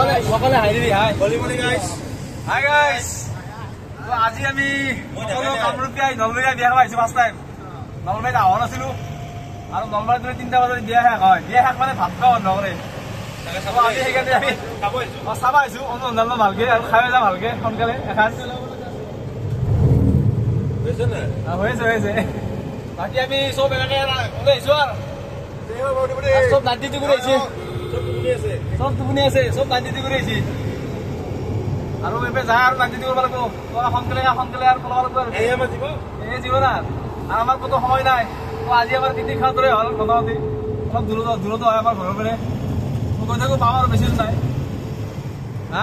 সকলে হাই দিবি hi guys. Hi guys, আজি আমি কামৰূপীয়া নলবাৰীয়া বিয়া খাব আহিছো। ফাৰ্ষ্ট টাইম নলবাৰীত অহা নাছিলো আৰু নলবাৰীত মানে 3টা বজাত বিয়া শেষ হয়। বিয়া শেষ মানে ভাত খোৱা বন্ধ কৰে। আজি সেইকাৰণে আমি চাব আহিছো অনুসন্ধান ভালকে আৰু খাই যাম ভালকে সোনকালে এসাঁজ হৈছে হৈছে। বাকী আমি চব এনেকে ওলাই আহিছো আৰু চব 92 কৰি আহিছে, চব টোপনি আছে, চব 92 কৰি আহিছে। আৰু এইবাৰ যায় আৰু 92 কৰিব লাগিব, সোনকালে সোনকালে আৰু পলাব লাগিব। এই জীৱন আৰু আমাৰ ক'তো সময় নাই। আজি আমাৰ তিতি খোৱাৰ দৰে হ'ল, মোটামুটি অলপ দূৰতো হয় আমাৰ ঘৰৰ পৰা। মই গৈ থাকোঁ, পাওঁ আৰু বেছি দূৰ নাই। হা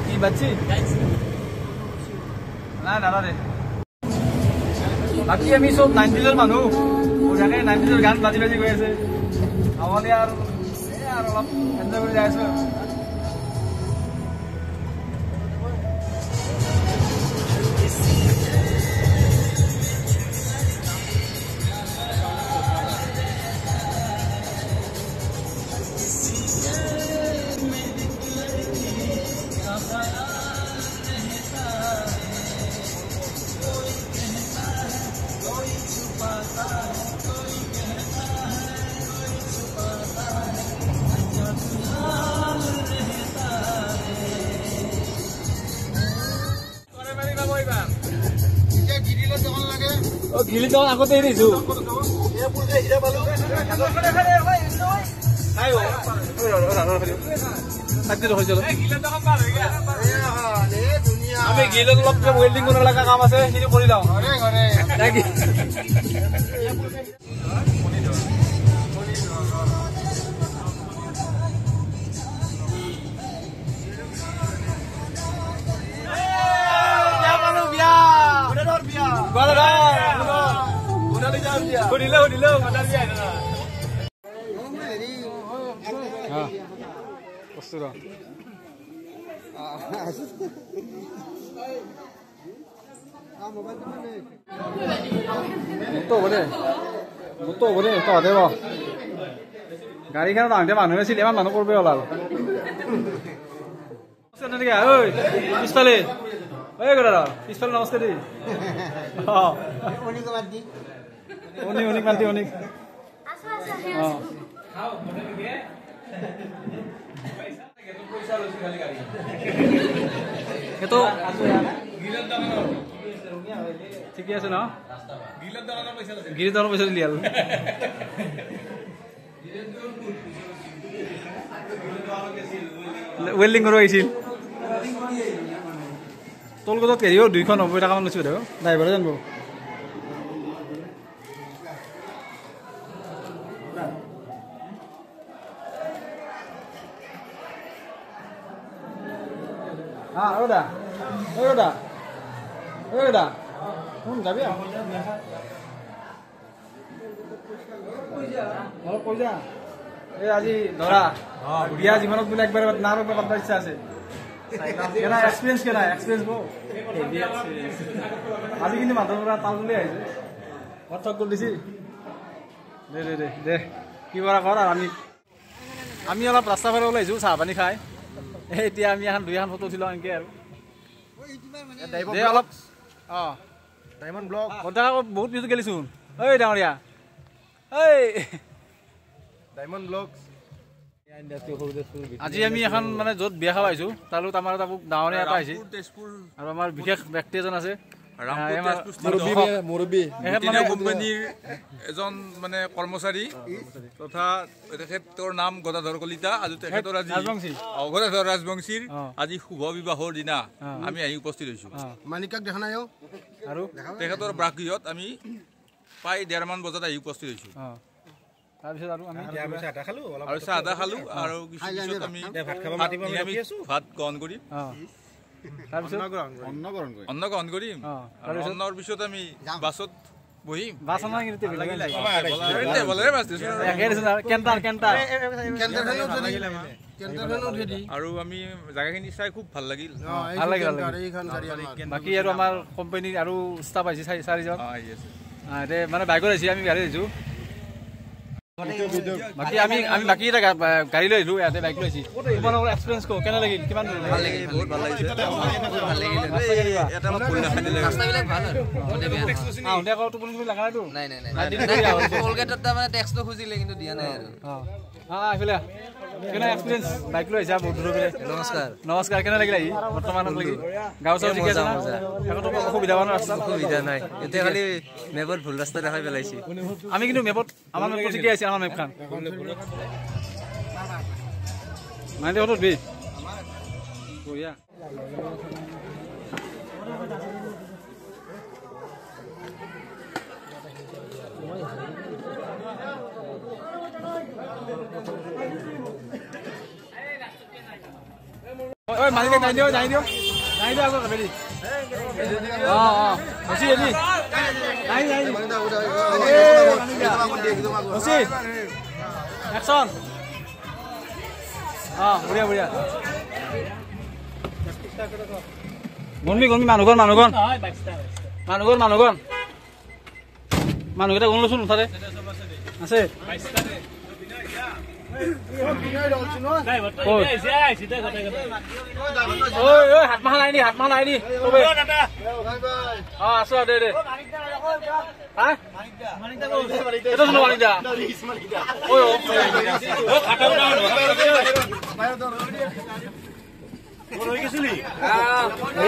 কি বাচ্ছি নাই দাদা দে। বাকী আমি চব 90s মানুহ, বঢ়িয়াকে 90s গান বাজি বাজি গৈ আছে। আৱালি আৰু এই আৰু অলপ এনজয় কৰি যাই আছো। গিলি তো আগতে দিছো। আমি গিলত অলপ ৱেল্ডিং কৰিব লগা কাম আছে, সেইখিনি কৰি লওঁ। সুধিলে সুধিলে মোৰতো হ'ব দে, তহঁতে ক। গাড়ীখনত আহোঁতে মানুহ আছিল, ইমান মানুহ কৰবে ওলাল। ঐ পিছফালে, ঐ গদাধৰ পিছফালে নমস্কাৰ দেই। অঁ অনিক অনিক মান্তি অনিক। অঁ সেইটো ঠিকে আছে ন? গিৰি দোকানৰ পইচা দিলি আৰু ৱেল্ডিং কৰিব আহিছিল। টোল গেটত হেৰিও 290 টকামান লৈছোঁ। ড্ৰাইভাৰে জানিব। দা দা দা শুন যাবি অলপ কৈ যা। এই আজি ধৰা বিয়া জীৱনত বোলে একবাৰ না আৰু একবাৰ পাতবা ইচ্ছা আছে। কেনা এক্সপিৰিয়েঞ্চ, কেনা এক্সপিৰিয়েঞ্চ বৌ আজি কিন্তু মানুহৰ পৰা তাল বুলি আহিছে, ঘৰত কৰি দিছি। দে দে দে দে কি কৰা কৰ। আৰু আমি অলপ ৰাস্তা ফালে ওলাই আহিছোঁ চাহ পানী খাই। এতিয়া আমি এখন দুই এখন ফটো উঠি লওঁ এনেকৈ আৰু দে অলপ। অঁ ডায়মণ্ড ব্লক বহুত পিছত গেলিচোন। ঐ ডাঙৰীয়া, ঐ ডায়মণ্ড ব্লক। আজি আমি এখন মানে য'ত বিয়া খাব আহিছোঁ তালত আমাৰ এটা ডাঙৰীয়া এটা আহিছে আৰু আমাৰ বিশেষ ব্যক্তি এজন আছে, কোম্পানীৰ এজন মানে কৰ্মচাৰী তথা তেখেতৰ নাম গদাধৰ কলিতা। আৰু তেখেতৰ আজি গদাধৰ ৰাজবংশীৰ আজি শুভ বিবাহৰ দিনা আমি আহি উপস্থিত হৈছোঁ। মানিকাক দেখা নাই আৰু তেখেতৰ বাসগৃহত আমি প্ৰায় 1:30মান বজাত আহি উপস্থিত হৈছোঁ। তাৰপিছত আৰু আমি আৰু চাহ তাহ খালোঁ আৰু কিছু পিছত আমি ভাত গ্ৰহণ কৰিম। তাৰপিছত অন্ন গ্ৰহণ কৰিম। অন্নৰ পিছত আমি বাছত বহিম। বাছ আমাৰ কিন্তু আৰু আমি জাগাখিনি চাই খুব ভাল লাগিল। ভাল লাগিল। বাকী আৰু আমাৰ কোম্পানীৰ আৰু ষ্টাফ আহিছে 4জন। মানে বাইকত আহিছে, আমি গাড়ী আহিছোঁ। বাকী আমি আমি বাকী এটা গাড়ী লৈ আহিলোঁ, ইয়াতে বাইক লৈ আহিছোঁ। তোমালোকৰ এক্সপিৰিয়েঞ্চ কওঁ, কেনে লাগিল? কিমান ভাল লাগিল? বহুত ভাল লাগিছে, ভাল লাগিল। ৰাস্তাবিলাক ভাল আৰু আহোঁতে আকৌ টোপনি চোপনি লগা নাইতো? নাই নাই নাই, টোলগেটত তাৰমানে টেক্সটো খুজিলে কিন্তু দিয়া নাই আৰু। অঁ, এইফালে কেনে এক্সপিৰিয়েঞ্চ? বাইক লৈ আহিছা বহুত দূৰৰ। নমস্কাৰ। নমস্কাৰ। কেনে লাগিল আহি বৰ্তমানলৈকে? গাঁও চাও ঠিকে আছে না? একোতো অসুবিধা হোৱা নাই ৰাস্তাত? অসুবিধা নাই, এতিয়া খালি মেপত ভুল ৰাস্তা দেখাই পেলাইছে। আমি কিন্তু মেপত, আমাৰ মেপত ঠিকে আছে। আমাৰ মেপখন মানে উঠবি বঢ়িয়া। ঐ মালিক, নাই দিও, নাই দিও, নাই দিও আকৌ বেলি। অঁ অঁ, হচি এলি নাই নাই হচি একশ্যন। অঁ, বঢ়িয়া বঢ়িয়া। গণবি গণবি, মানুহগণ মানুহগণ মানুহগণ মানুহগণ মানুহকেইটা গণলোচোন। মুঠতে আছে। হাত মাহ নাই নি? হাত মাহ নাই নি? অ, আছো দে দে। হা, মানিক দা।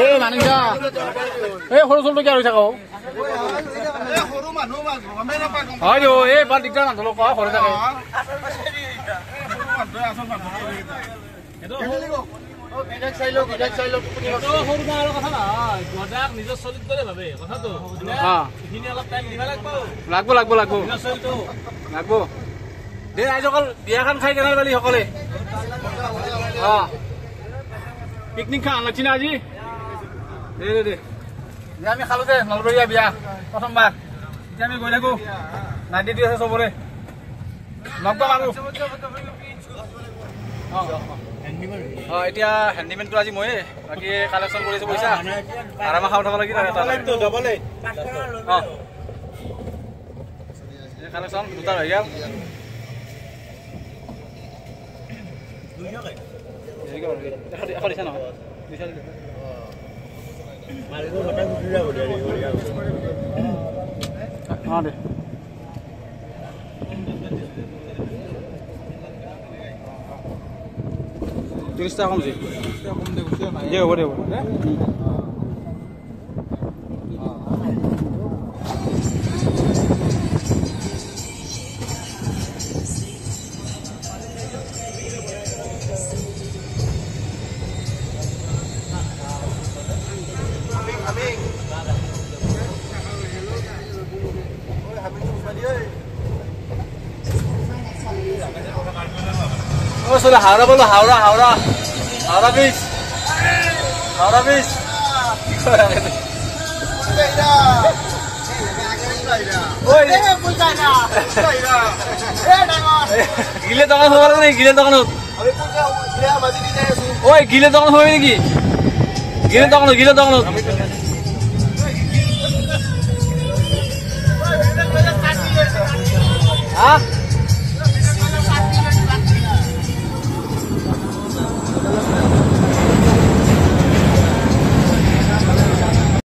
এই মানিক দা, এই সৰু চলটো কি আৰু থাকো হয়। এই বৰ দিগদাৰ, মানুহ লোক সৰু থাকে। লাগব লাগব লাগব লাগব দে। ৰাইজসকল, বিয়াখন খাই কেনে পালি সকলে? অ, পিকনিক খা লাগছি না আজি? দে দে দে, আমি খালো দে। নলবৰীয়া বিয়া প্ৰথমবাৰ। এতিয়া আমি গৈ থাকো। নাইটি দি আছে চবৰে, লগ পাম আৰু। অঁ, এতিয়া হেণ্ডিমেনটো আজি ময়ে, বাকী কালেকশ্যন কৰিছোঁ পইচা। আৰামা খাব উঠাব লাগিল। অঁ, কালেকশ্যন দুটা হৈ গ'ল। এশ দিছা নহয়? অঁ, দে। 30 টাকা কমছে। দে, হ'ব দে, হ'ব। ও চলে হাওড়া বলো, হাওড়া হাওড়া হাওড়া ব্রিজ, হাওড়া ব্রিজ। গিলে দোকান হব নাকি? গিলে দোকানত, ঐ গিলে দোকান হবে নাকি? গিলে দোকানত, গিলে দোকানত। হা।